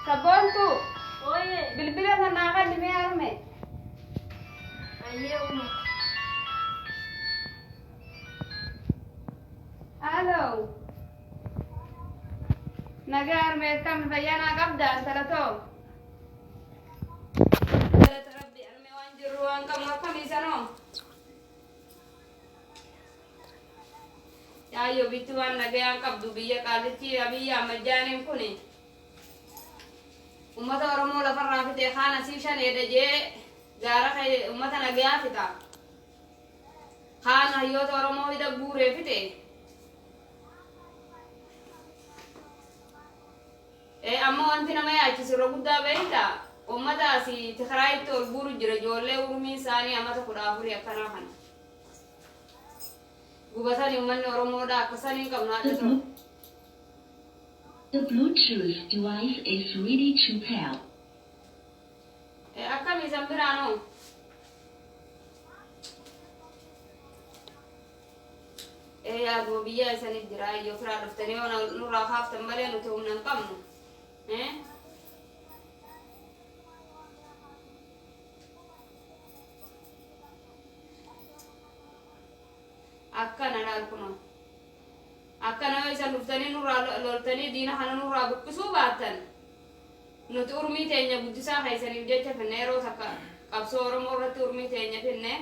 Sabboontuu Ooyee. bilbila san naa kenni mee harme. Ayyee umma. Halo. Nagaa harme akkam fayyaa naa qabda intala too. Galata rabbi harme waan jirru waan qabnu akkamii sanoo. Yaayyoo bitti waan nagayaan qabdu biyya qaalichi Abiyyi Ahmad jaaniin kuni. Ummata Oromoo lafarraa fixee kaan asii shaneedha jee gaara kee ummata nagayaa fixa. Kaan hayyoota Oromoo hidha guuree fixe. Ee amma wanti nama yaachisu irra guddaa beektaa ummata asii Tigraayitti ol guuru jira ijoollee urmiin isaanii amata 14 akkanaa kana. Gubatani ummanni Oromoodha akka saniin qabnu haadha The too. The Bluetooth device is ready to pair. Ee akkamii isan biraanoo? Ee yaaduma biyyaa isanif jira yoo firaa dhuftanii yoo nurraa kaaftan malee nuti humna hin qabnu. Ee? Akkana laal kunoo. Akkana yoo isan dhuftanii nurraa loltanii diina kana nurraa buqqisuu baattan nuti urmii teenya guddisaa keessaniif jecha finne yeroo takka qabsoo Oromoo irratti urmii teenya finne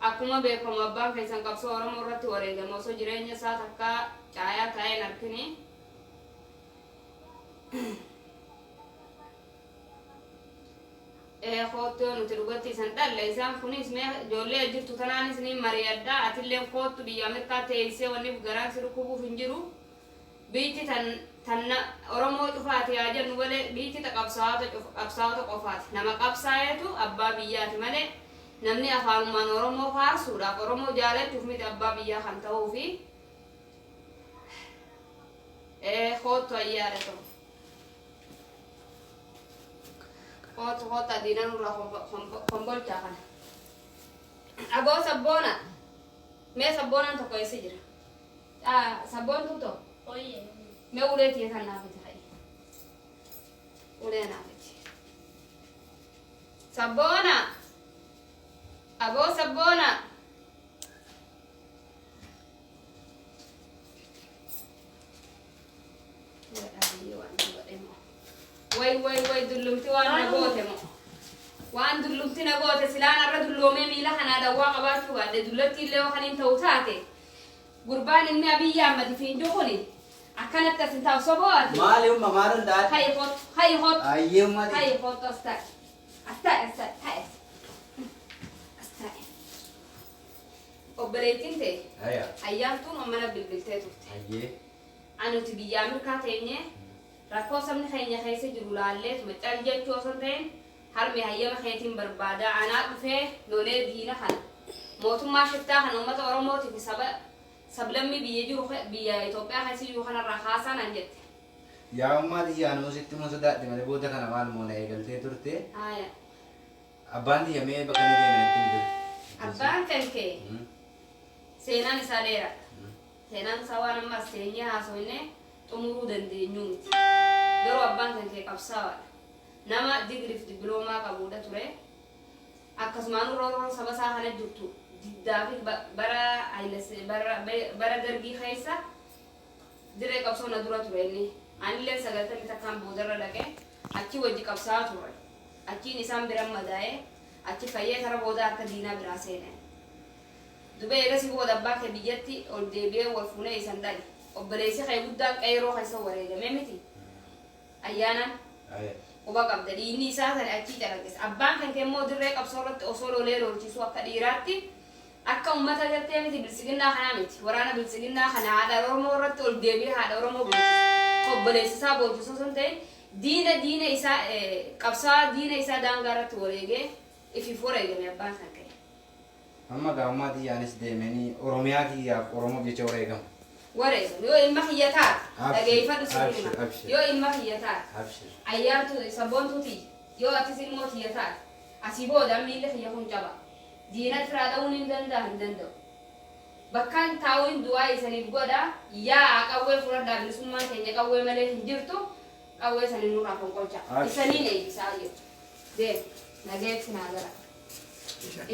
akkuma beekamu abbaan keessan qabsoo Oromoo irratti wareegame osoo jireenya isaa takka caayaa taa'ee hin arkini. Ee koottu yoo nuti dhugatti isan dhalle isaan kunis mee ijoollee as jirtu tanaanis niin mari'adha atilleen koottu biyya Ameerikaa teessee wanni garaan si dhukkubuuf hin jiru biitti tan tan Oromoo cufaati haa jennu malee biitti ta qabsaa'ota qabsaa'ota qofaati nama qabsaa'eetu abbaa biyyaati malee namni afaanumaan Oromoo faarsuudhaaf Oromoo jaalachuuf miti abbaa biyyaa kan ta'uufi ee koottu ayyaadha ta'u. Kootu koota diina nurraa kombolchaa kana. Aboo sabboona. Mee sabboonaan tokko eessa jira? Sabboontuu tokko. Ooyee. Mee ulee tiyya tan naaf fidi ha'i. Ulee naaf fidi. Sabboona. Aboo sabboona. Way way way dullumti waan na goote moo. Waan dullumti na goote silaan arra dulloomee miila kanaa dawwaa qabaachuu baadhe dullatti illee yoo kaniin ta'u taate gurbaan inni Abiyyi Ahmad fiinju kuni akkanatti as hin taa'u soboo ati. Maali umma maalun taate? Hayi kottu hayi kottu. Ayyee umma Hayi kottu as taa'e. As taa'e as taa'e taa'e as. As taa'e. Obboleettiin tee Haya. Ayyaantuun mana bilbiltee turte. Ayyee. Ani nuti biyya Ameerikaa teenyee rakkoo sabni keenya keessa jiru laalleetuma cal jechuu osoo hin ta'in harme hayyama keetiin barbaadaa anaa dhufee lolee diina kana mootummaa shiftaa kana uummata Oromootii fi saba sablammii biyya jiru biyya Itoophiyaa keessa jiru kanarraa kaasaa naan jette. Yaa ummaa tiyya anuu sitti himuun sodaadhe malee booda kana maal moo na eegaltee turte. Haaya. Abbaan tiyya mee bakka inni deeme natti himi dur. Abbaan kan kee seenaan isaa dheeraadha. Seenaan isaa waan amma as teenyee haasofnee xumuruu dandeenyuu miti. Garuu abbaan kan kee qabsaawaadha. Nama digriif dippiloomaa qabuudha ture. Akkasumaanuu roorroo saba isaa kana jirtu diddaa fi bara bara bara dargii keessa dirree qabsoo na dura ture inni. Anilleen sagaltamii takkaan boodarra dhaqe achi wajji qabsaa'aa turre. Achiin isaan biran madaa'ee achi fayyee kara boodaa harka diinaa biraa seene. Duba eegasi booda abbaa kee biyyatti ol deebi'ee wal fuunee isan dhale. Obboleessi kee guddaan qeeyroo keessa wareegame miti? Ayyaanaan quba qabda. Dhiigni isaa sani achii calaqqisa. Abbaan kan kee immoo dirree qabsoo irratti osoo lolee lolchisuu akka dhiiraatti akka ummata gartee miti biltsiginnaa kanaa miti. Waraana biltsiginnaa kana haadha Oromoo irratti ol deebi'ee haadha Oromoo boocisa. Obboleessa isaa boochisu osoo hin ta'in diina diina isaa qabsaa'aa diina isaa daangaa irratti wareegee ifiif wareegame abbaan kan kee. Amma gaa ummaa tiyya anis deemeni Oromiyaa kiyyaaf Oromoof jecha wareegama. Wareegama. Yoo ilma kiyya taate Abshir, dhageeffadhu sitti abshir, hima. abshir. Yoo ilma kiyya taate Abshir. ayyaantuu sabboontuu tiyya yoo atis ilmoo tiyya taate asii booda miilli kiyya kun caba. Diina firaa dha'uun hin danda'a hin danda'u. Bakkaan taa'uun du'aa isaniif godha yaa qawwee fudhadhaa bilisummaan keenya qawwee malee hin jirtu. Qawwee sanii nurraa fonqolcha. Abshir. Isaniin eebbisaa jiru. Deem. Nageetti naa gala.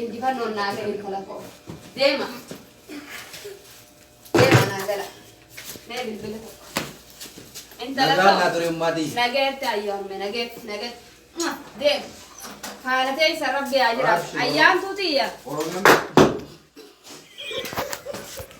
Injifannoon naa gala intala koo. Deema. Deema naa gala. Mee bilbila tokko. Intala Nagaan naa koo. ture ummaatii. Nageetti ayyoorme nageetti nageetti. Deem. Haala teessa rabbi haa jiraatu. Abshir. Ayyaantuu tiyya. Oromiyaan.